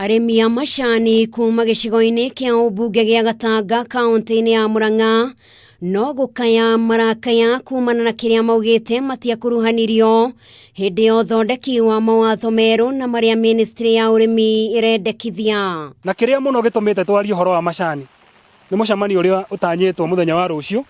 Arĩmi a macani kuma gĩcigo-inĩ kĩa ũmbunge gĩa Gatanga kaũntĩ-inĩ ya Murang'a no gũkaya marakaya kumana na kĩrĩa maugĩte matiakuruhanirio hĩndĩ ya ũthondeki wa mawatho merũ na marĩa ministry ya ũrĩmi ĩrendekithia. Na kĩrĩa mũno gĩtũmĩte twarie ũhoro wa macani nĩ mũcemanio ũrĩa ũtanyĩtwo mũthenya wa rũciũ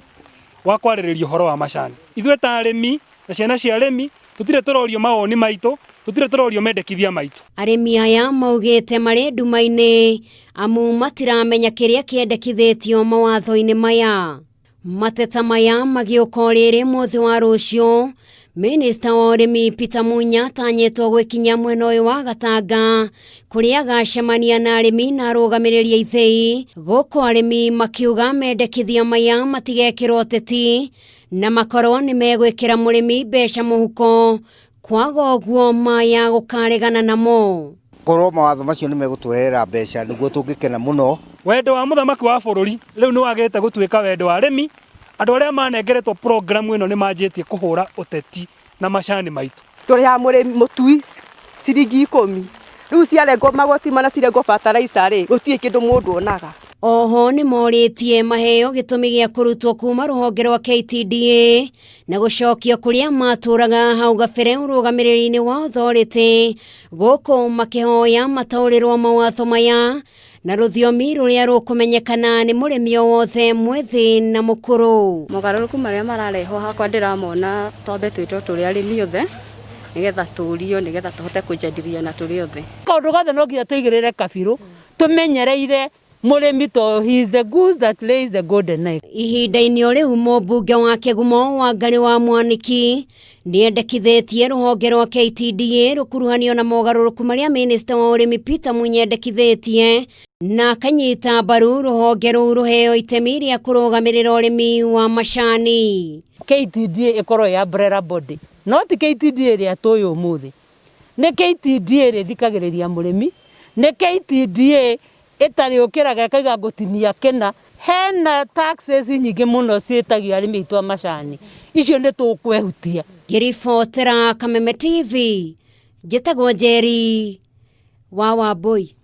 wa kwarĩrĩria ũhoro wa macani. Ithuĩ ta arĩmi na ciana cia arĩmi tũtirĩ tũrorio mawoni maitũ, tũtirĩ tũrorio mendekithia maitũ. Arĩmi aya maugĩte marĩ nduma-inĩ amu matiramenya kĩrĩa kĩendekithĩtio mawatho-inĩ maya. Mateta maya magĩũka o rĩrĩ mũthĩ wa rũciũ Minista wa ũrĩmi Peter Munya atanyĩtwo gwĩkinyia mwena ũyũ wa Gatanga kũrĩa agacemania na arĩmi na arũgamĩrĩri a ithĩi gũkũ arĩmi makiuga mendekithia maya matigekĩrwo ũteti na makorwo nĩ megwĩkĩra mũrĩmi mbeca mũhuko kwaga ũguo maya gũkaregana namo. Korwo mawatho macio nĩ megũtũrehera mbeca nĩguo tũngĩkena mũno. Wendo wa mũthamaki wa bũrũri rĩu nĩ wagĩte gũtuĩka wendo wa arĩmi. Andũ arĩa manengeretwo programu ĩno nĩ manjĩtie kũhũra ũteti na macani maitũ. Tũrĩhaga mũrĩmi mũtui ciringi ikũmi, rĩu ciarengwo magoti mana cirengwo fertilizer rĩ, gũtirĩ kĩndũ mũndũ onaga. Oho nĩ morĩtie maheo gĩtũmi gĩa kũrutwo kuma rũhonge rwa KTDA na gũcokio kũrĩa matũraga hau gabere ũrũgamĩrĩri-inĩ wa authority gũkũ makĩhoya mataũrĩrwo mawatho maya na rũthiomi rũrĩa rũkũmenyekana nĩ mũrĩmi o wothe mwĩthĩ na mũkũrũ. Mogarũrũku marĩa mararehwo hakwa ndĩramona twambe twĩtwo tũrĩ arĩmi othe nĩgetha tũrio nĩgetha tũhote kũjadiliana tũrĩ othe. Kaũndũ gothe no nginya tũigĩrĩre kabirũ tũmenyereire mũrĩmi to he is the goose that lays the golden egg. Ihinda-inĩ o rĩu mũmbunge wa Kĩgumo Wangarĩ wa Mwaniki nĩendekithĩtie rũhonge rwa KTDA rũkuruhanio na mogarũrũku marĩa minista wa ũrĩmi Peter Munya endekithĩtie na akanyita mbaru rũhonge rũu rũheo itemi rĩa kũrũgamĩrĩra ũrĩmi wa macani. KTDA ĩkorwo ĩ umbrella body no ti KTDA ĩrĩa tũĩ ũmũthĩ. Nĩ KTDA ĩrĩthikagĩrĩria mũrĩmi, nĩ KTDA ĩtarĩũkĩraga ĩkauga ngũtinia kĩna. Hena taxes nyingĩ mũno ciĩtagio arĩmi aitũ a macani, icio nĩ tũkwehutia. Ngĩribotera Kameme TV, njĩtagwo Njeri wa Wambũi.